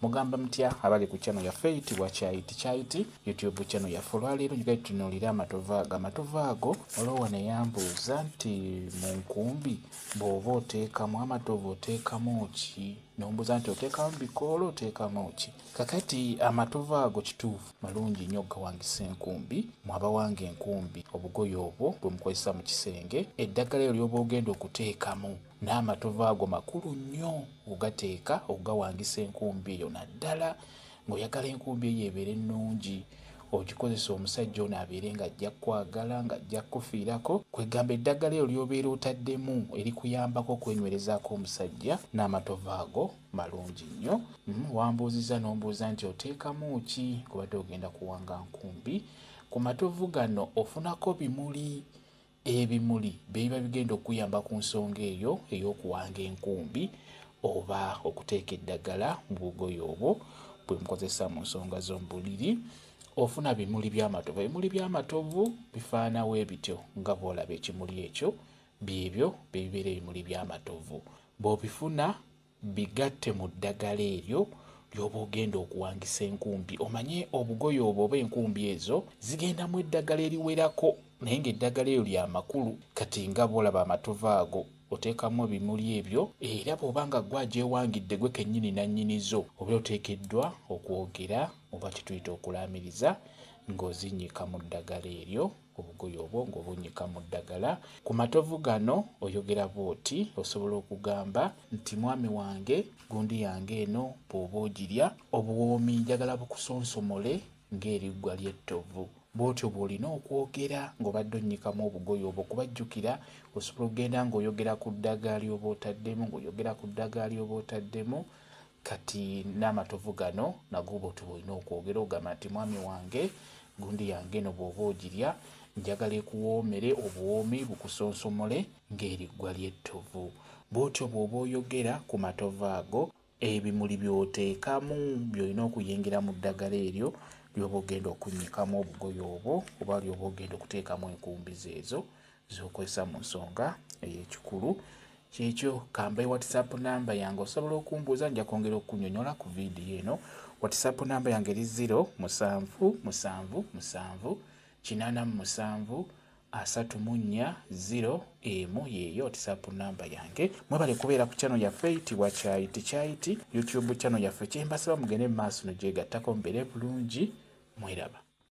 Mugamba mutya abali ku channel yaffe eyitibwa Kyayiti Kyayiti YouTube channel yaffe. Olwaleero njagala tutunuulire amatovu ago. Amatovu ago olwo wano yambuuza nti mu nkumbi bw'oba oteekamu amatovu oteekamu ki? N'ombuuza nti oteekamu bikoola oteekamu ki? Kakati amatovu ago kituufu malungi nnyo okugawangisa enkumbi. Mwe abawanga enkumbi, obugoye obwo bwe mukozesa mu kisenge, eddagala eryo ly'oba ogenda okuteekamu n'amatovu ago makulu nnyo okugateeka okugawangisa enkumbi eyo, naddala ng'oyagala enkumbi eyo ebeere ennungi, ogikozesa omusajja ono abeere ng'ajja kukwagala, ng'ajja kukufiirako. Kwegamba eddagala eryo ly'obeera otaddemu erikuyambako okwenywerezaako omusajja n'amatovu ago malungi nnyo. Wambuuzizza n'ombuuza nti oteekamu ki ng'obadde ogenda kuwanga nkumbi. Ku matovu gano ofunako bimuli, ebimuli biba bigenda okuyamba ku nsonga eyo ey'okuwanga enkumbi oba okuteeka eddagala mu bugoye obwo bwe mukozesa mu nsonga z'omu buliri. Ofuna bimuli by'amatovu. Ebimuli by'amatovu bifaanawo ebityo nga bw'olaba ekimuli ekyo, byebyo bye bibeera ebimuli by'amatovu. Bw'obifuna bigatte mu ddagala eryo ly'oba ogenda okuwangisa enkumbi. Omanye obugoye obwo oba enkumbi ezo zigendamu eddagala eriwerako, naye ng'eddagala eryo lya makulu. Kati nga bw'olaba amatovu ago oteekamu ebimuli ebyo, era bw'oba nga ggwe agyewangidde gwe kennyini nannyini zo, obeera oteekeddwa okwogera oba kye tuyita okulaamiriza ng'ozinnyika mu ddagala eryo, obugoye obwo ng'obunnyika mu ddagala. Ku matovu gano oyogera bw'oti, osobola okugamba nti mwami wange gundi yange eno bw'oba ogirya obuwoomi njagala bukusonsomole ng'eriggwa ly'ettovu. Bw'otyo bw'olina okwogera ng'obadde onnyikamu obugoye obwo, kuba jjukira osobola okugenda ng'oyogera ku ddagala ly'oba otaddemu, ng'oyogera ku ddagala ly'oba otaddemu. Kati n'amatovu gano nago bw'otyo bw'olina okwogera, ogamba nti mwami wange gundi yange eno bw'oba ogirya njagala ekuwoomere, obuwoomi bukusonsomole ng'eriggwa ly'ettovu. Bw'otyo bw'oba oyogera ku matovu ago, ebimuli by'oteekamu by'olina okuyingira mu ddagala eryo ly'oba ogenda okunnyikamu obugoye obwo oba ly'oba ogenda okuteekamu enkumbi zo ezo z'okozesa mu nsonga ey'ekikulu. Kyekyo kambaye WhatsApp namba yange, osobola okumbuuza, nja kwongera okunnyonnyola ku vidiyo eno. WhatsApp namba yange eri 0 7 7 7 87 34 0 1, yeeyo WhatsApp namba yange. Mwebale kubeera ku channel yaffe eyitibwa Kyayiti Kyayiti YouTube channel yaffe. Kyembasaba mugende mu maaso nogyegattako, mubeere bulungi, mweraba.